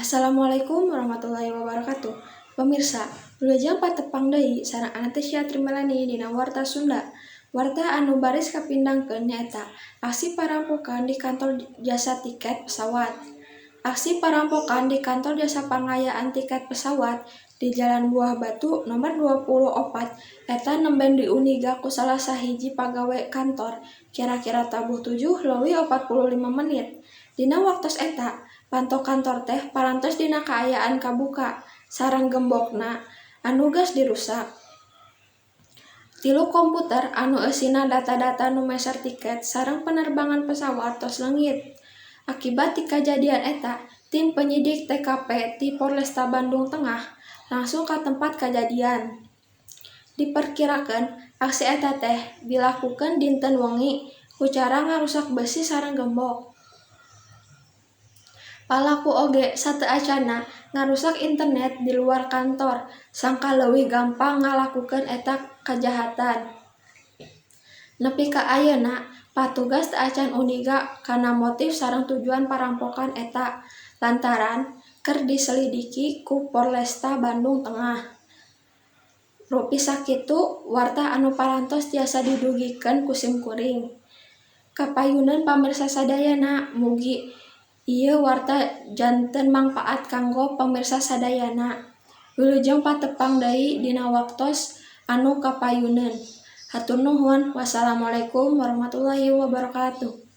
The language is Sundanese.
Assalamualaikum warahmatullahi wabarakatuh. Pemirsa, wilujeng patepang deui sareng Anastasia Trimelani dina Warta Sunda. Warta anu baris kapindangkeun nyaeta aksi parampokan di kantor jasa tiket pesawat. Aksi parampokan di kantor jasa pangayaan tiket pesawat di Jalan Buah Batu nomor 24 eta nembe diuniga ku salah sahiji pagawe kantor kira-kira tabuh 7.45. Dina waktos eta, panto kantor teh parantos dina kaayaan kabuka sareng gembokna anu geus dirusak. Tilu komputer anu eusina data-data nu meser tiket sareng penerbangan pesawat tos leungit. Akibat ti kajadian eta, tim penyidik TKP ti Polresta Bandung Tengah langsung ka tempat kajadian. Diperkirakeun aksi eta teh dilakukeun dinten wengi ku cara ngarusak besi sareng gembok. Palaku oge sateuacanna ngarusak internet di luar kantor sangkan leuwih gampang ngalakukeun eta kajahatan. Nepi ka ayeuna patugas teu acan uniga kana motif sareng tujuan parampokan eta lantaran keur diselidiki ku Polresta Bandung Tengah. Rupi sakitu warta anu parantos tiasa didugikeun ku simkuring. Kapayunneun pamirsa sadayana mugi ieu warta janten mangpaat kanggo pamirsa sadayana. Wilujeng patepang deui dina waktos anu kapayunneun. Hatur nuhun. Wassalamualaikum warahmatullahi wabarakatuh.